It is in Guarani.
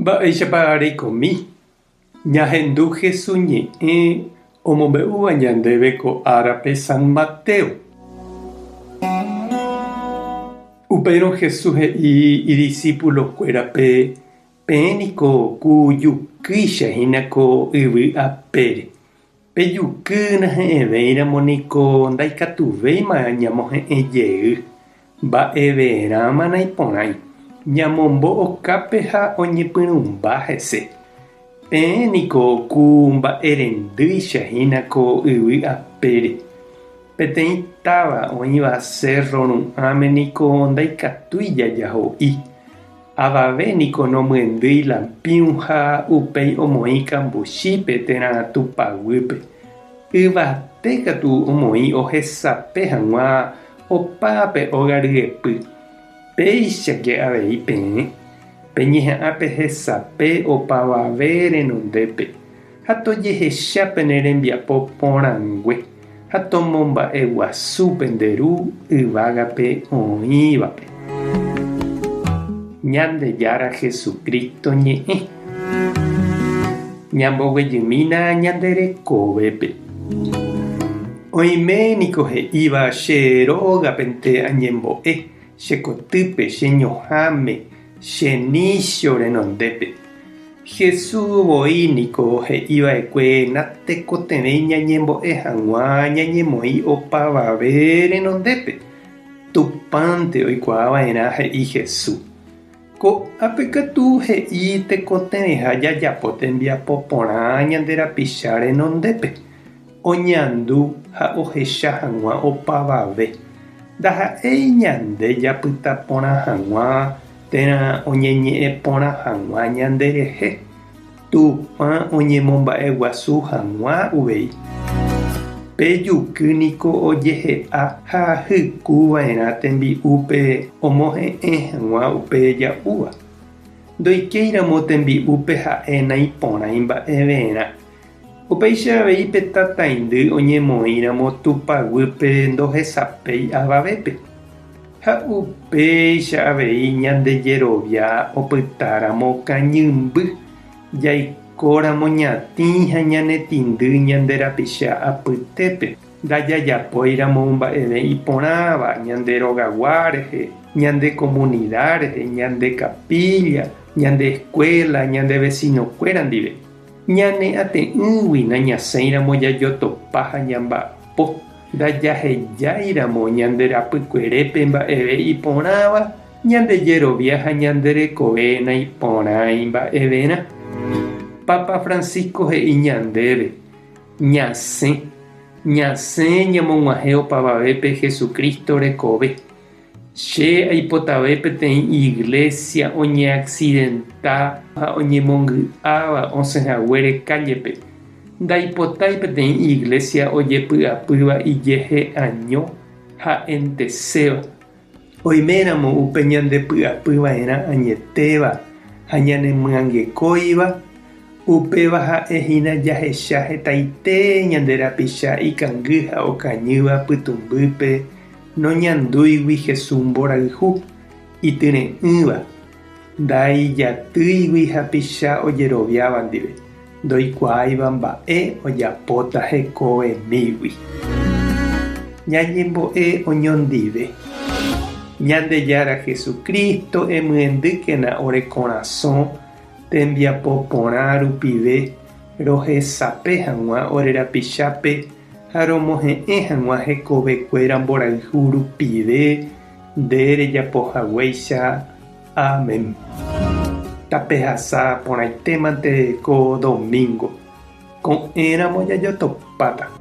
Mba'éichapa reikomi? Ñahendu Hesu ñe'ẽ omombe'úva ñandéve ko árape San Mateo. Upérõ Jesús he'i idisípulokuérape, Peẽ niko ku jukýicha hína ko yvy apére. Pe juky nahe'ẽvéiramo niko ndaikatuvéima ñamohe'ẽ jey, mba'everãma naiporãi, ñamombo okápe ha oñepyrũmba hese. Peẽ niko ku mba'erendýicha hína ko yvy apére. Peteĩ táva oĩva sérro ru'ãme niko ndaikatúi jajaho'i. Avave niko nomyendýi lampĩu ha upéi omoĩ kambuchípe térã tupaguýpe. Yvate katu omoĩ ohesape hag̃ua opa pe óga ryepy. Péichake avei peẽ, peñeha'ã pehesape opavave renondépe, ha tojehecha pene rembiapo porãngue, ha tomomba'eguasu pende Ru yvágape oĩvape. Ñandejára Jesucristo ñe'ẽ. Ñamboguejymína ñande rekovépe. Oime niko he'íva che rógapente añembo'e, che kotýpe, che ñohãme, che nícho renondépe. Jesús voi niko he'i va'ekue natekotevẽi ñañembo'e hag̃ua ñañemoĩ opavave renondépe. Tupãnte oikuaa va'erã he'i Jesús. Ko'ápe katu he'i tekotevẽha jajapo tembiapo porã ñande rapicha renondépe, oñandu ha ohecha hag̃ua opavave. Ndaha'éi ñande japyta porã hag̃ua térã oñeñe'ẽ porã hag̃ua ñanderehe, Tupã oñemomba'eguasu hag̃ua uvei. Pe juky niko ojehe'a ha hyku va'erã tembi'úpe omohe'ẽ hag̃ua upe ja'úva. Ndoikéiramo tembi'úpe ha'e naiporãi mba'everã. Upéicha avei pe tataindy oñemoĩramo tupa guýpe ndohesapéi avavépe. Ha upéicha avei ñande jerovia opytáramo kañymby, jaikóramo ñatĩ ha ñanetĩndy ñande rapicha apytépe, ndajajapóiramo mba'eve iporãva ñande rogagua rehe, ñande komunida rehe, ñande kapílla, ñande eskuéla, ñande vesinokuéra ndive. Ñane ate'ỹgui nañasẽiramo jajotopa ha ñamba'apo, ndajahejáiramo ñande rapykuerépe mba'eve iporãva, ñande jerovia ha ñande rekove naiporãi mba'everã. Papa Francisco he'i ñandéve, Ñasẽ, ñasẽ ñamog̃uahẽ opavavépe Jesucristo rekove. Che aipotave peteĩ iglésia oñeaksidenta ha oñemongy'áva osẽhaguére kállepe. Ndaipotái peteĩ iglésia ojepy'apýva ijehe año ha'enteséva. Oiméramo upe ñandepy'apyva'erã añetéva ha ñanemyangekóiva, upéva ha'e hína jahecha hetaite ñande rapicha ikangy ha okañýva pytũmbýpe Noñandúigui Jesús mborayhu, ityre'ỹva, ndaijatýigui hapicha ojeroviáva ndive, ndoikuaáiva mba'e ojapóta hekovemígui. Ñañembo'e oñondive. Ñandejára Jesucristo emyendýkena ore korasõ tembiapo porã rupive rohesape hag̃ua ore rapichápe ha romohe'ẽ hag̃ua hekove kuéra mborayhu rupive nde rejapo haguéicha. Amén. Tapehasa porãitémante ko domingo. Ko'ẽramo jajotopáta.